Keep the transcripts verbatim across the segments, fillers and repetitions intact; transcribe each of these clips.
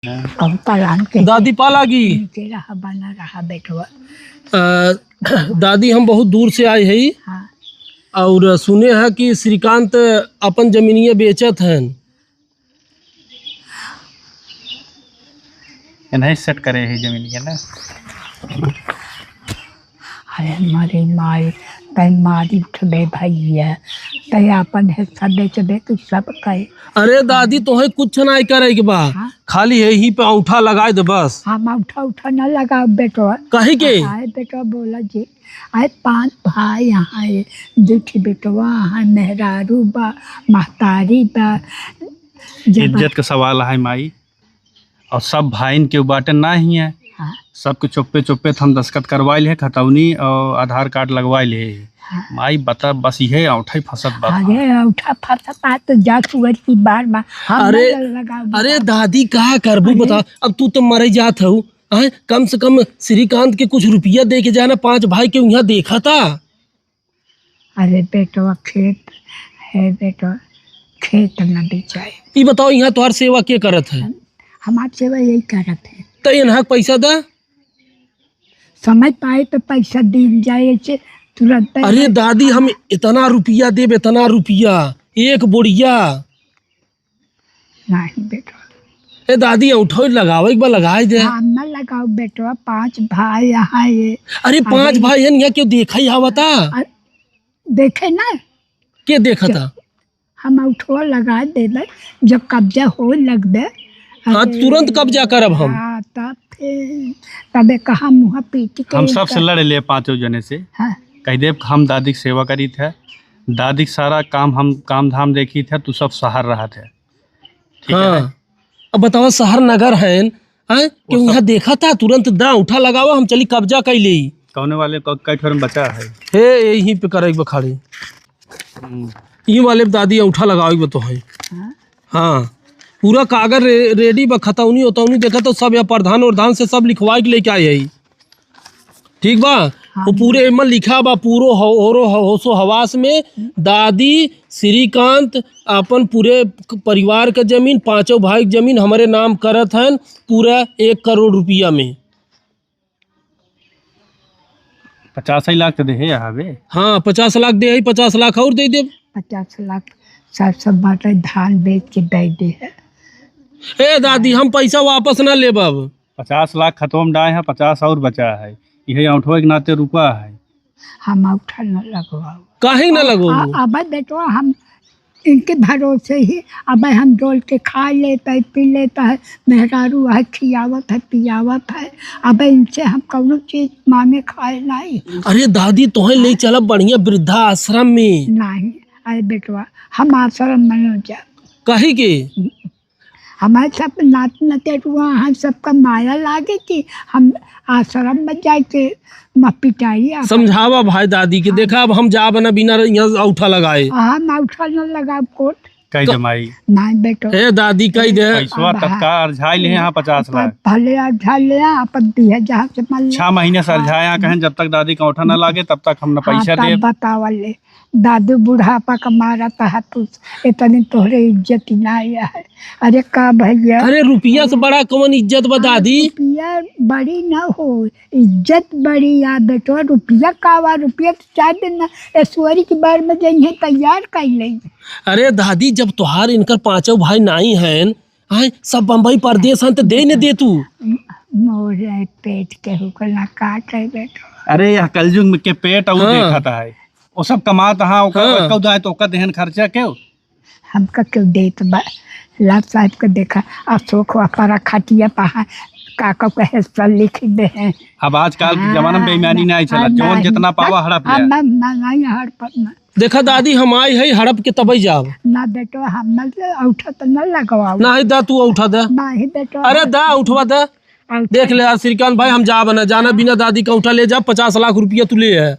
कौन पलान के दादी पा लागी। नीचे रहा, बना रहा बेटवा। अ, दादी, हम बहुत दूर से आए हई हाँ। और सुने हैं कि श्रीकांत अपन जमीनिया बेचत हैं। इन्हें सेट करे है जमीनिया ना। अरे मारी माई, तै मारी उठबे भैया, तै आपन हिस्सा बेचबे कि सब कहे। अरे दादी, तोहे कुछ नाई करे के बा, हाँ? खाली यही पे औंठा लगाए दे बस। हम औंठा उठा ना लगाओ बेटवा। काहे के? आए बेटवा बोला जी, आए पांच भाई यहाँ है, दू ठे बेटवा है, मेहरारू बा, महतारी बा, जब इज्जत का सवाल है माई। और सब भाईन के बाटे ना ही है। हाँ। सबके चुप्पे चुप्पे हम दस्तखत करवाइल है, खतौनी और आधार कार्ड लगवाइल है। हाँ। माई बता, बस इहे औंठा ही फंसत बा। अरे औंठा फंसत बा तो जा सुअर की बार बा। हम अरे, ना लगाओ अरे बा। दादी, का करबू अरे। बता, अब तू तो मरे जात हऊ। आय, कम से कम श्रीकांत के कुछ रुपया दे के जाना, पांच भाई के उहाँ देखा था। अरे बेटवा, खेत है बेटवा, खेत न बिचाए। ई बताओ, यहाँ तोहार सेवा के करत है? हम, हमार सेवा यही करत है। त इन्हा के पैसा दा। समय पाए तो पैसा दीन जाए, ऐसे तुरंत। अरे दादी, हम इतना रुपया देब, इतना रुपया, एक बोरिया। नहीं बेटवा। ए दादी, औंठो लगावे के बा, लगाई दे। हम ना लगाओ बेटवा, पांच भाई यहाँ ये। अरे, पांच अरे। भाई हन, यहाँ क्यों देखा ही आवता? अरे, देखे ना। के देखता? हम औंठवा लगा देबे, जब कब्जा हो लगबे। हाँ, अरे, तुरंत कब्जा करब हम। हाँ, तब फिर, तबे कहाँ मुँह पीट के हम सबसे इनका लड़ ले पांचों जने से। हाँ। कह देब, हम दादी के सेवा करीत है, दादी के सारा काम, हम काम धाम देखीत है, तू सब शहर रहत है। ठीक है। हाँ। अब बतावा, शहर नगर है, हैं? वो केहू सब यहाँ देखा था, तुरंत दा औंठा लगावा, हम चली कब्जा कई लेई। कौने वाले क-, कई ठो में बचा है? हे, यहीं पे करे एक बखाड़ी। हम्म। ई वाले पे दादी औंठा लगावे के तो है। हाँ। हाँ। पूरा कागज रे-, रेडी बा, खतौनी ओतौनी देखा तो सब यहाँ प्रधान उरधान से सब लिखवाई के लेके आए है। ठीक बा? हाँ। वो पूरे एमा लिखा बा, पूरो हो-, होरो हो-, होशो हवास में दादी श्रीकांत अपन पूरे क-, परिवार के जमीन, पांचों भाई के जमीन हमरे नाम करत हन, पूरा एक करोड़ रुपया में। पचास ही लाख तो देहे हवे। हाँ, पचास लाख देहे, पचास लाख और दे देब। पचास लाख, सब, सब बाटे धान बेच के दे दे है। ए दादी, हम पैसा वापस ना लेब अब। पचास लाख खतम डाए हैं, पचास और बचा है, यही औंठवे के नाते रुका है। हम औंठा न लगवाओ। काहे न आ, लगवाओ? आ, अबे बेटवा, हम इनके भरोसे ही, अबे हम डोल के खा लेता है, पी लेता है, मेहरारू है, खियावत है, पियावत है, अबे इनसे हम कौनो चीज मांगे खाए नहीं। अरे दादी, तोहे ले चलब बढ़िया वृद्धाश्रम में। नहीं, अरे बेटवा, हम आश्रम में न जा। काहे के? हमारे सब नात नतेरुआ हैं, सबका माया लागे कि हम आश्रम में जाए के म पिटाई आप। समझावा भाई दादी के, हाँ। देखा, अब हम जाब न बिना यहाँ औंठा लगाए। हाँ, हम औंठा न लगाब कोट। कह दे क-, माई। नहीं बेटो। ए दादी, कह दे। पैसवा अब तत्काल अरझाई ले यहाँ पचास लाख। भले अरझा ले, अपन दिया जहाँ से मन ले। छह महीने से हाँ। अरझाया कहें, जब तक दादी का औंठा न लागे, तब तक हम न हाँ, पैसा तब देब। बतावल ले। दादू बुढ़ापा का मारा था तू, इतनी तोहरे इज्जत ही ना आया है। अरे का भैया? अरे रुपया से बड़ा कौन इज्जत बा अरे दादी? रुपया बड़ी ना हो, इज्जत बड़ी या बेटवा। रुपया का बा? रुपया तो चार दिन ना ऐश्वरी के बार में जइहे तैयार कर ले। अरे दादी, जब तोहार इनकर पांचों भाई नाई हैं, आए सब बम्बई परदेस हैं, तो दे न दे तू। मोरे पेट के हुकल ना काटे बेटो। अरे यह कलयुग में के पेट और हाँ। देखत है, वो सब कमात हाँ, ओकर हाँ। ओकर उदाय तो ओकर देहन खर्चा क्यों? हमका क्यों देत बा? लाल साहब के देखा, अशोक वापरा खटिया पहा, काका कहे सब लिख दे हैं। अब आजकल के जमाना में हाँ, बेईमानी नहीं चला, हाँ, जौन नहीं। जितना पावा हड़प हाँ, ले। मैं, मैं नहीं हड़पत ना। देखा दादी, हम आई है हड़प के तबई जाब। ना बेटो, हम ना औठा तो ना लगवाओ। ना है दा, तू औठा दे। ना है बेटो। अरे दा, औठवा दे। औठा। देख ले यार श्रीकांत भाई, हम जाब ना, जाना बिना दादी का औठा ले जा, पचास लाख रुपया तू ले है।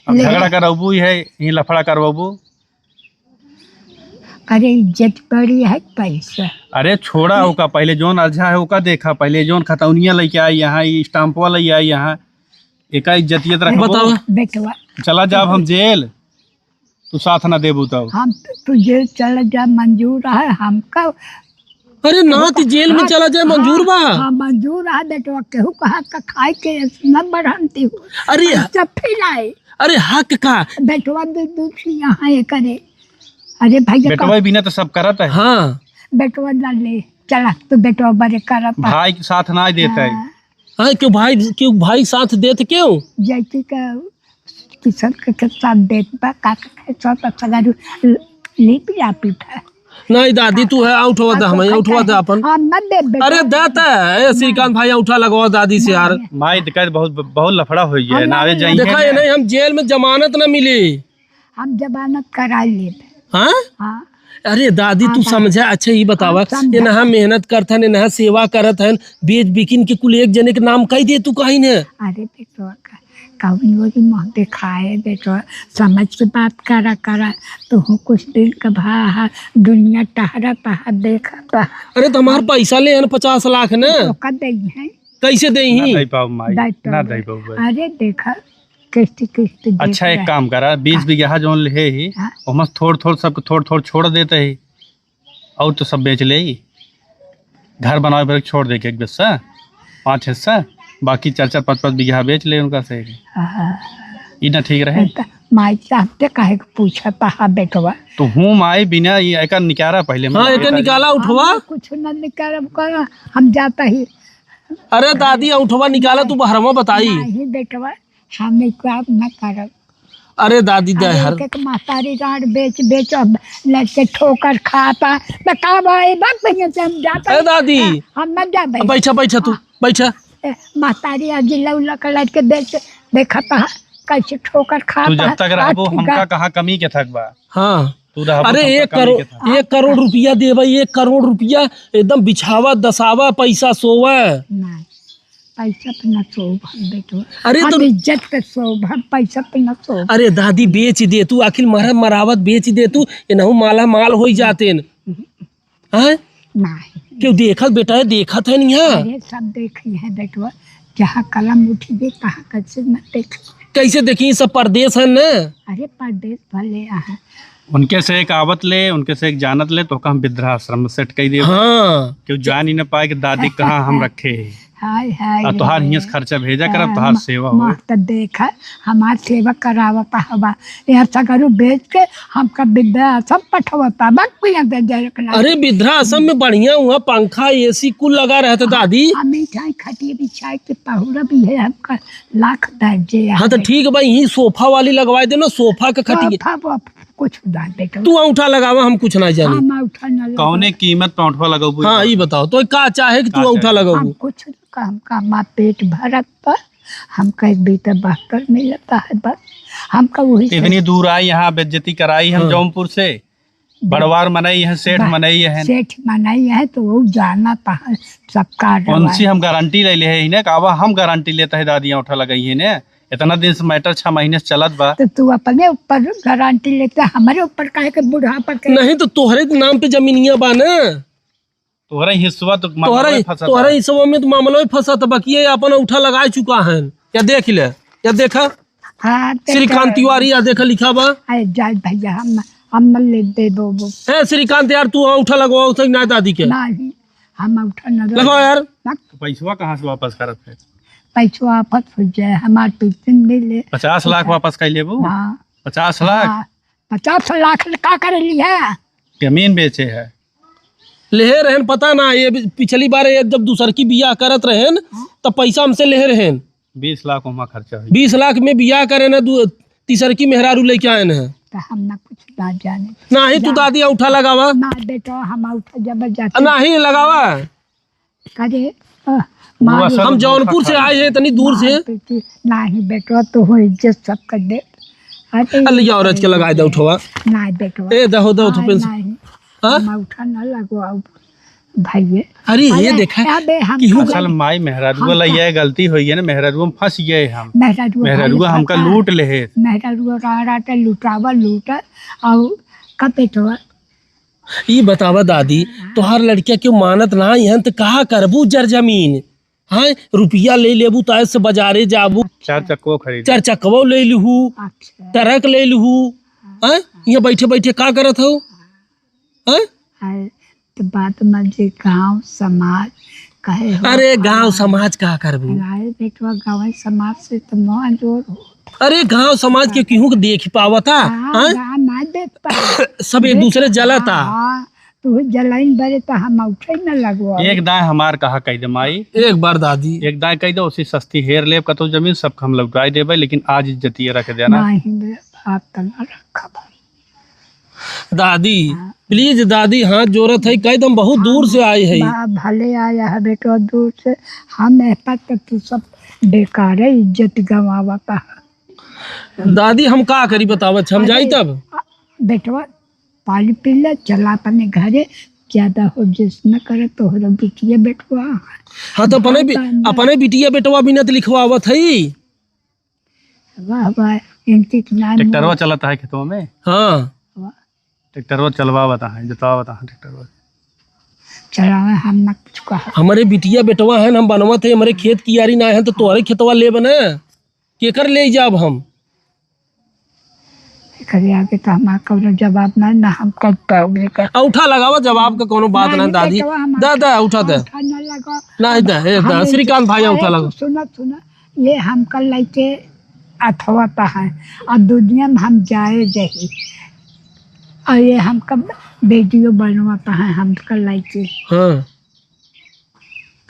अब ले। झगड़ा करबू ही है, ये लफड़ा करबू। अरे इज्जत बड़ी है पैसा। अरे छोड़ा ओका, पहले जौन अर्जा है ओका देखा, पहले जौन खतौनिया लेके आई यहाँ, ये स्टाम्पवा ले आई यहाँ, एका इज्जतियत रखबो। बताओ। बेटवा। चला जाब हम जेल, तू साथ ना देबू तब। हम तो, तू जेल चला जा, मंजूर है हमका। अरे ना, ती जेल में चला जाए, मंजूर बा? हाँ, मंजूर है बेटवा, केहू कहा का खाए के न बढ़ंती हो। अरे, पैसा फिर आए। अरे हक का? बेटवा दू दू से यहाँ ये करे। अरे भैया, बेटवा बिना तो सब करत है। हाँ। बेटवा ना ले, चला तू बेटवा बरे करत है। भाई के साथ ना देता है। हाँ। हाँ, क्यों भाई, क्यों भाई साथ देत क्यों? जैसे का किशन के, के साथ देत बा, का के साथ सगारू ली पिया पीठा। नहीं दादी, तू है, उठवा दे, हम उठवा दे अपन। हम न देब बेटा। अरे देता है, ए, श्रीकांत भाई, उठा लगवा दादी से यार। नहीं। माई तो कह बहुत, बहुत लफड़ा हो गया, हम ना आवे नहीं जाइए। देखा ये नहीं, हम जेल में जमानत ना मिली। हम जमानत करा लेब। हाँ? हाँ। अरे दादी, तू हाँ, समझा, अच्छा ये बतावा, हाँ, समझा। ये नहा मेहनत करत हन, ये नहा सेवा करत हन, बेच बिकिन के कुल एक जने के नाम कह दे तू कहीं ने। अरे बेटवा, का कौन ओरी मुँह देखाए बेटवा, समझ के बात करा करा। तू कुछ दिन का भा हा, दुनिया टहरा पहा, देखा पहा। अरे तो हमार पैसा ले हन पचास लाख न। तो का दई है? कैसे दे ना ही? दई पाऊ माई, दई पाऊ ना माई। दई पाऊ भाई। अरे देखा, किस्ती किस्ती देत अच्छा, एक रहे। काम करा, बीस हाँ। बीघा जौन ले ही, हाँ। ओमा से थोड़ थोड़ सबके थोड़ थोड़ छोड़ देते ही। और तो सब बेच ले ही। घर बनावे पर छोड़ दे के एक हिस्सा, पाँच हिस्सा, बाकी चार चार पाँच पाँच बीघा बेच ले उनका से। हाँ। ई ना ठीक रहे? तो माई साहब ते काहे के पूछत हा बेटवा? तो हूँ माई बिना ई एकर निकारा पहले हाँ, मत एकर निकारा। निकाला उठवा। हम कुछ ना निकारब कर, हम जाता ही। अरे दादी, उठवा निकाला, तू बहरवा बताई। नहीं बेटवा, हम ई काम ना करब। अरे दादी, अरे दहर। एक एक महतारी गांड बेच बेच अब लड़के ठोकर खाता। तो का भाई, बात भैया से हम जाता अरे ही। दादी। हम मत जाबे। बैठा, बैठा तू, हाँ। बैठा। ए, महतारी अजी लौला के लड़के बेच, देखा पहा, कैसे ठोकर खाता तू जब तक रहबो, आ, हमका कहाँ कमी के थक बा? हाँ। तू रहबो, अरे, हमका एक कमी करोड़, के थक। एक करोड़ रुपया देबे, एक करोड़ रुपया, एकदम बिछावा, दसावा, पैसा सोवा। नहीं। पैसा पे ना सोभ हम बेटवा। अरे हम तो इज्जत पे सोभ, हम पैसा पे ना सोभ। अरे दादी, बेच दे तू, आखिर मरा मरावत बेच दे तू, एनहु माला माल होई जाते न। हैं? नहीं। क्यों देखत बेटा है, देखत है नहीं है? अरे सब देखी है बेटवा, जहाँ कलम उठी है, तहाँ कैसे न देखी। कैसे देखी, सब परदेस है न? अरे परदेस भले यहाँ। उनके से एक आवत ले, उनके से एक जानत ले, तो हम वृद्धाश्रम में सेट कई देब। हाँ। क्यों जान ही न पाए कि दादी कहाँ हम रखे हैं। हाय, हाय, आ, तोहार हाय। हियाँ से खर्चा भेजा करब, हाँ, तोहार म-, सेवा हो। म-, त देखा, हमार सेवा करावत हवा। यहाँ सगरू बेच के हमका वृद्धाश्रम पठवता। बक पिया दे दे रखना। अरे, वृद्धाश्रम में बढ़िया हुआ, पंखा, एसी कुल लगा रहता, हाँ, दादी। हम मिठाई खटिए बिछाए के पहुरा भी है, हमका लाख दर्जे हाँ, तो है। ठीक बा, यही सोफा वाली लगवाए दे ना, सोफा के खटिए। सोफा वोफा कुछ ना बेटा। तू अंगूठा लगावा, हम कुछ ना जानी। हम अंगूठा ना लगावा। कौने कीमत पे अंगूठा लगाबू? हाँ, ई बताओ, तो का चाहे कि तू का अंगूठा चाहे? लगाबू? हम कुछ ना, हमका हमार पेट भरत बा, हमका एक बीता बहकर मिलता है बस, हमका वही इतनी दूर आई, यहाँ बेइज्जती कराई हम हाँ। जौनपुर से, बड़वार मनई है, सेठ बा-, मनई है। सेठ मनई है, तो वो जाना था सबका उनसे रवाज। हम गारंटी ले ले है, इन्हें कहा हम गारंटी लेता है, दादी अंगूठा लगाई है ने। इतना दिन से मैटर छह महीने से चलत बा। तो तू अपने ऊपर गारंटी लेते, हमारे ऊपर काहे के बुढ़ापा के? नहीं तो तोहरे नाम पे जमीनिया बा ना। तोहरे हिस्सवा तो मामला तोहरे, में फंसा तोहरे था। हिस्सवा में तो मामला में फंसा था, बाकी ये अपन अंगूठा लगा चुका है। या देख ले, या देखा। हाँ, देखा। श्रीकांत तिवारी, या देखा लिखा बा। अरे जाए भैया, हम, हम न ले दे दो वो। ए श्रीकांत यार, तू अंगूठा लगवाओ तो ना दादी के। नहीं, हम अंगूठा न लगवाओ यार। ना। तो पैसवा कहाँ से वापस करत है? पैसवा वापस हो जाए, हमार पेंशन दे ले। पचास लाख वापस कर लेबू? हाँ। पचास लाख? हाँ, पचास लाख ले का करे ली है? जमीन बेचे है। लेहे रहन, पता ना, ये भी पिछली बार ये जब दूसर की बियाह करत रहन, हाँ। तब पैसा हमसे लेहे रहन। बीस लाख ओमा खर्चा हुई। बीस लाख में बियाह करे ना, दू-, तीसर की मेहरारू लेके आए हैं। तो हम ना कुछ ना जाने। ना ही तू जा। दादी अंगूठा लगावा। ना बेटा, हम अंगूठा जबरदस्ती। ना ही लगावा। करे, अ, वो मार असल हम जौनपुर से आए हैं इतनी दूर से। मार पीटी, नाही बेटवा, तो हो इज्जत सब कर दे। अरे अल्लाह, औरत के लगाए दे उठवा। नाही बेटवा। ए, दहो, दहो, तो हाँ, पेंसिल। नाही। हाँ? हम उठा ना लगवाओ भैये। अरे, ये अरे, देखा, अबे हम केहू का असल माई मेहरारुआ हम ला का ये गलती होई है ना, मेहरारुआ में फंस गए हम। मेहरारुआ मेहरारुआ भाई हमका फंसा। लूट ले है। मेहरारुआ रहा, रहा के लुटावा, लूटा, और का बेटवा? ई बतावा दादी, हाँ। तोहार लड़किया क्यों मानत ना हन, त कहा करबू जर जमीन? हाँ, रुपया ले लेबू, त ऐसे बाजारे जाबू, चार चक्को खरीद। चार चक्को ले लूहू, अच्छा। ट्रक ले लूहू, हाँ। हाँ? यहाँ बैठे बैठे का करत हो? हाँ? हाँ, तो बात में जे गाँव समाज कहे हो। अरे, गाँव समाज का करबू? अरे बेटवा, गाँव समाज से तो मोह जोर हो। अरे, गाँव समाज के केहू के देख पावता? हाँ, हाँ? गाँव ना देख पावे। सब एक दूसरे जलता। हाँ, तू जलाइन बरे तो हम उठे न लगवा। एक दाएं हमार कहा कह दे माई। एक बार दादी। एक दाएं कह दे, उसी सस्ती हेर लेब कतो जमीन, सबके हम लौटाई देबे, लेकिन आज इज्जतिया रख देना। नहीं बे, बात तो न रखब। दादी, हाँ। Please दादी, हाथ जोड़त है, कह दे हम बहुत दूर से आए है। बा-, भले आया है बेटवा दूर से, हम एह पर तो तू सब बेकार है, इज्जत गंवावत है। दादी, हम का करी बतावत, हम जाई अरे, तब? बेटवा, पानी पी ले, चला अपने घरे, ज्यादा हो जिस न करे तोहरा बिटिया बेटवा। हाँ, तो अपने बि-, अपने बिटिया बेटवा बिना तो लिखवावत है। वाह, वाह, इनकी इतना ट्रैक्टरवा चलत है खेतवा में। हाँ। वाह। ट्रैक्टरवा चलवावत है, जोतवावत है ट्रैक्टरवा। चलावे हम ना कुछ कहा। हमरे बिटिया बेटवा है, हम बनवत है, हमरे खेत कियारी ना है, तो तोहरे खेतवा लेब ना, केकर ले जाब हम? एकरे आगे तो हमार कौनो जवाब ना, ना हम कर पाओगे कर। औंठा लगावा, जवाब का कौनो बात ना, नहीं, दादी। बेटवा, हमार दा, दा, औंठा दा। औंठा ना लगा। नहीं, दा, ए, दा, हम श्रीकांत भाई, अरे, औंठा तू लगा। सुना, सुना, ये हमका लइके अथवता है, और दुनिया में हम जाए जही, और ये हमका वीडियो बनवता है, हमका लइके। हाँ।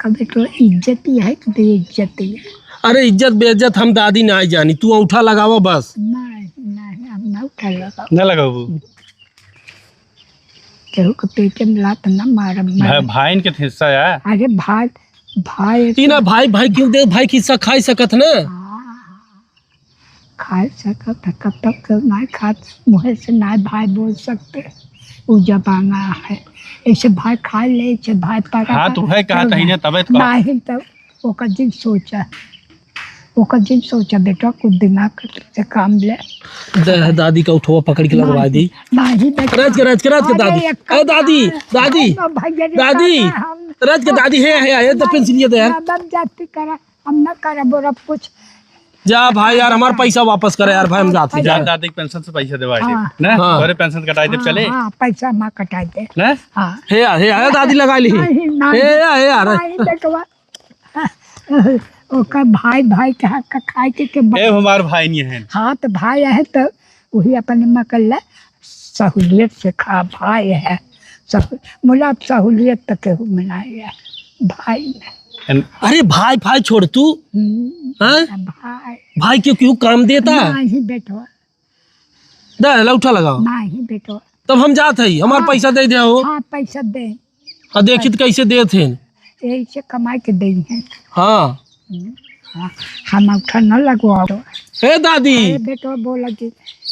कभी तो इज्जत ही है कि बेइज्जती है? अरे, इज्जत बेइज्जत हम दादी ना जानी, तू औंठा लगावा बस। नहीं, नहीं, हम ना औंठा लगाओ। ना लगाबू? केहू के पेटे में लात ना मारब, भाई, मारब। भाईन के हिस्सा है। अरे भाई, भाई ई ना भाई, भाई क्यों दे? भाई के हिस्सा खाई सकत ना। हाँ, खाई सकत है, कब तक तो ना खात, मुँह से ना भाई बोल सकते, वो जमाना है। ऐसे भाई खा ले, ऐसे भाई पका हाँ, पका तू है कहा चल तही रहा। ने तबे तो। नहीं तो ओकर दिन सोचा, ओकर दिन सोचा बेटा, कुछ दिमाग से काम ले। द-, दादी का उठवा पकड़ के लगवा दी। नहीं बेटा। राज के, राज के, राज के अरे दादी। एक ए दादी, काम दादी, अरे तो भैया रे दादी, दादा, हम राज के दादी, हे, हे, हे, तो नहीं, पेंसिल ये दे यार। ना, बम जाती करा, हम ना करब और अब कुछ। जा भाई यार, हमार पैसा वापस करे यार भाई, हम जाते हैं। जा दादी के पेंशन से पैसा देवा दे। हाँ। ना? हाँ। तोरे पेंशन कटाई दे, हाँ, चले? हाँ, पैसा माँ कटाई दे। ना? हाँ। हे यार, हे यार, दादी लगा ली। नहीं, नहीं। हे यार, हे यार। नहीं, बेटवा। ओकर भाई, भाई के हक का खाए के, के बा-, ए, हमार भाई नहीं है। हाँ, तो भाई है तो वही अपने मकल्ला सहूलियत से खा, भाई है। सहू-, मुला सहूलियत तो केहू में नहीं है, भाई में। एन- अरे भाई, भाई छोड़ तू। हम्म, हाँ? भाई। भाई क्यों, क्यों काम देता? नहीं बेटवा। दे, लौटा लगाओ। नहीं बेटवा। तब हम जात हई, हमार हाँ। पैसा दे दे हो। हाँ, पैसा दे। आ देखित कैसे देत हैं। यही से कमाई के दे हैं। हाँ। हम्म, हाँ, हम औंठा न लगवाओ। ए दादी। अरे बेटवा बोला कि